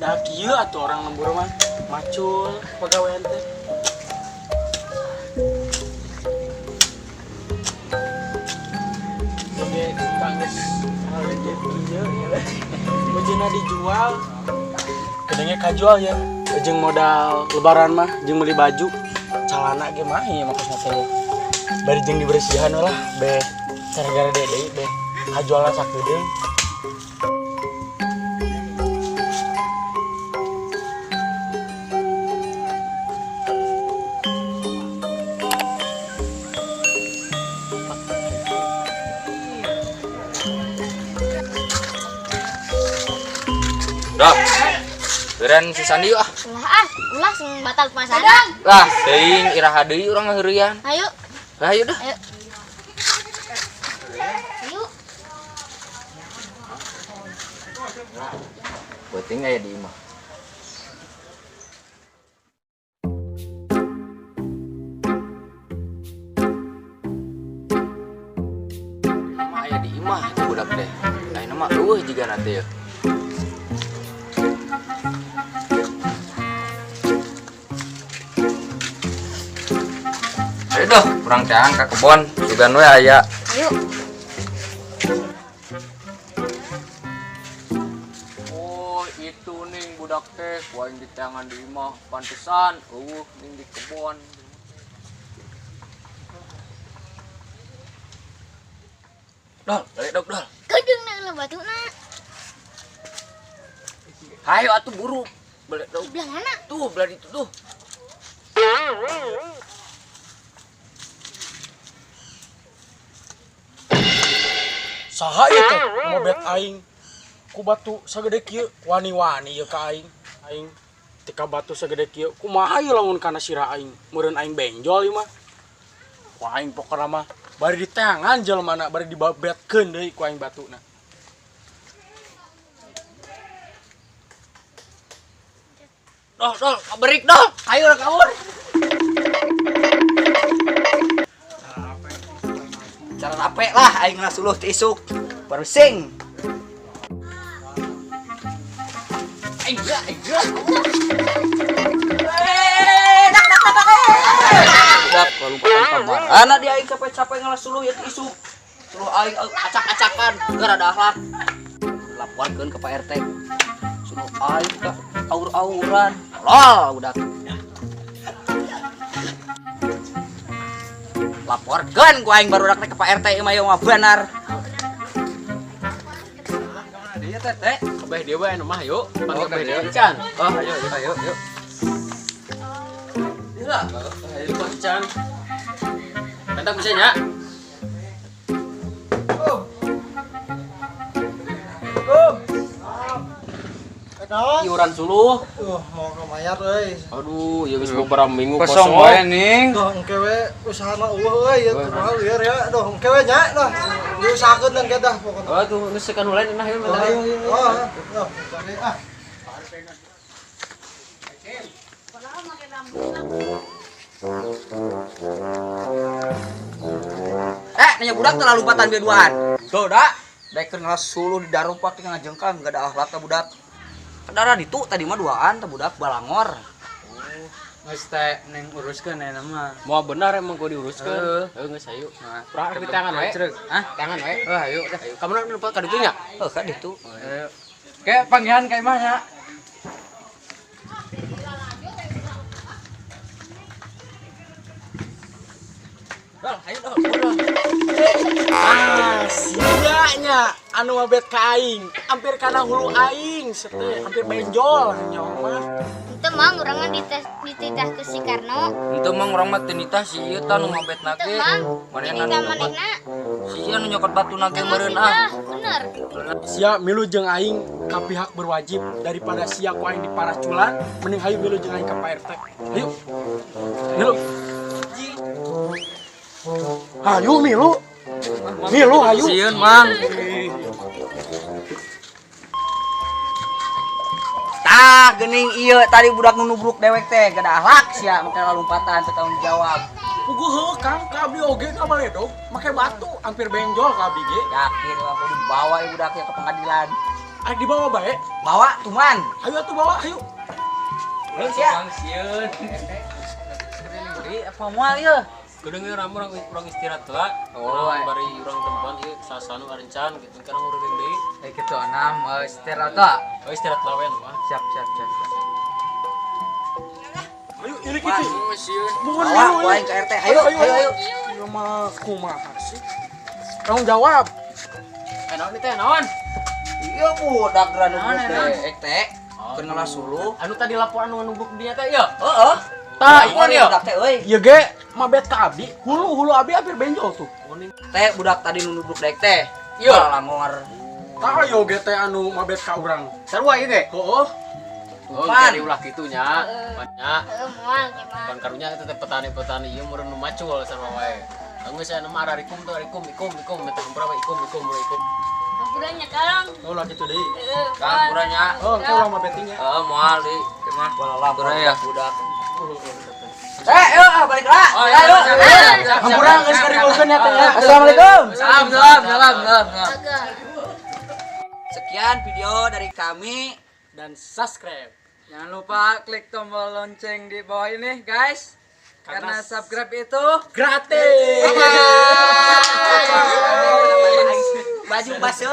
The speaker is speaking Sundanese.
Dah kieu atuh orang lembur mah macul pagawean teh. Oke, kang geus halede kieu ya. Bajuna dijual. Gedengnya kajual ya. Jeung modal lebaran mah jeung meuli baju. Calana ge mah ieu maksudna teh. Bari jeung dibersihan we lah beh. Gara-gara deui beh kajualna sakedeung. Dah. Beureun si Sandi ah. Ulah ah, ulah sing batal puasana. Lah, teuing iraha deui urang ngaheureuyan. Ayo, Lah ayo dah. ayo. Ayo. Penting aya di imah. Mah aya di imah itu budak teh. Ayeuna mah eueuh jigana teh. Ayo dah, urang teangan ka kebon, sugan we aya. Ayo. Oh, itu ning budak teh, ku aing diteangan di imah, pantesan eueuh ning di kebon. Dol, balik dok dol. Kedeung na lah batuna. Hayo atuh buru. Balik dok. Di belah mana? Tuh, belah itu tuh. Saha ieu teh mobet aing ku batu sagede kieu wani-wani ieu ka aing. Aing tika batu sagede kieu kumaha ieu lamun kana sirah aing meureun aing benjol ieu mah. Ku aing pokona mah bari diteangan jelema bari dibabetkeun deui ku aing batuna. Dol, dol, kaberik dol. Ayo urang kabur. Cara rape lah aing ngelas suluh ti isuk. Parusing. Aing geura, aing geura. Budak lompatan kamarana dia aing capek-capek ngelas suluh ya ti isuk. Suluh aing acak-acakan gara ada akhlak. Laporkeun ke Pak RT. Suluh aing ka aur-auran. Lol budak. Laporkeun ku aing barudak teh ke Pak RT ieu mah ieu mah benar. Dia teh teh, kabeh dia bae anu mah yuk. Panggil kabeh dia can. Oh, ayo ayo ayo. Iya, ayo Pak Ican. Mantap bisa nya. Iuran suluh. Mau ke mayar euy. Aduh, ya geus beberapa minggu Kosong bae ning. Duh, engke we usahana eueuh euy, ya kumaha lieur ya. Duh, engke we nya dah. Diusahakeun engke dah pokona. Oh, tuh geus sekan heula nah ieu mah. Oh, duh, engke ah. Nanya budak terlalu lompatan bieu duaan. Tuh, dak. Daekeun ngelas suluh di darupak teh ngajengkang enggak ada akhlak budak. Kedara ditu tadi mah duaan teh budak balangor. Geus teh neng uruskeun aya mah. Moal benar emang gua diuruskeun. Heuh geus ayo. Nah, Urang di tangan we. Hah? Tangan we. Heuh ayo dah. Ayo, kamu lupa ka ditu nya? Heuh ka ditu. Ayo. Kayak panggihan ka imah nya. Dol, ayo dol, dol. Ah, sia anu mabet ka aing, hampir kana hulu aing, sete hampir benjol nyawa mah. Itu mang urang mah dititah ku si Karno. Henteu mang urang mah teu nitah si ieu tah nu mabet Itu nage. mang. Manehna Dititah nu nyokot. manehna. Si ieu nu nyokot batu nage Itu mang meureun ah. titah, bener. Sia milu jeung aing ka pihak berwajib daripada sia ku aing diparaculan, mending hayu milu jeung aing ka Pak RT. Hayu. Milu. Hayu milu. Milu hayu. Sieun mang. Tah geuning ieu tadi budak nu nubruk dewek teh gada akhlak sia make lompatan teu tanggung jawab. Puguh heuh Kang, ka abdi oge ka baledog make batu hampir benjol ka abdi ge. Yakin mah kudu dibawa ieu budaknya ke pengadilan. Arek dibawa bae. Bawa tuman. Ayo atuh bawa, ayo. Ayo sia. Bang sieun. Deui apa moal ieu? Kudu urang urang urang istirahat lah. Oh, Urang bari urang tempan ieu sasanu arencan gitu kan nguriling deui. Eh kitu anam istirahat lah. Oh istirahat lah we mah. Siap siap siap. Siap. Ayo ini kitu. Mohon Bawa dulu, ku aing ke RT. Ayo ayo ayo. Ieu mah kumaha sih? Tanggung jawab. Eh naon teh naon? Iya budak geura Naon, nubruk naon? dek teh. Keur ngalah suluh. Anu tadi laporan anu nubruk dinya teh ieu. Heeh. Tah, Ieu ieu. budak teh euy. Ieu ge mabet ka abdi, hulu hulu abdi hampir benjol tuh. Teh budak tadi nu nubruk dek teh. Iya. Langor. Tah ayo ge teh anu mabet ka urang. Sarua ieu ge. Heeh. Oh, Pan. jadi ulah kitu nya. Nya. Heeh, moal ge mah. Pan karunya itu teh petani-petani ieu meureun nu macul sarua wae. Enggeus aya nama ararikum tuh arikum ikum ikum eta hampura we ikum ikum ikum. Hampura nya Kang. Ulah kitu deui. Heeh. Hampura nya. Oh, engke ulah mabet nya. Heeh, moal di mah. Balah ya. budak. Eh, yuk ah, balik lah. Oh, Ayo. iya, Hampura geus kariweukeun ya teh ya. Assalamualaikum. Salam, salam, salam, salam. Agak. Sekian video dari kami. Dan subscribe. Jangan lupa klik tombol lonceng di bawah ini, guys. Karena subscribe itu Gratis. Baju basah.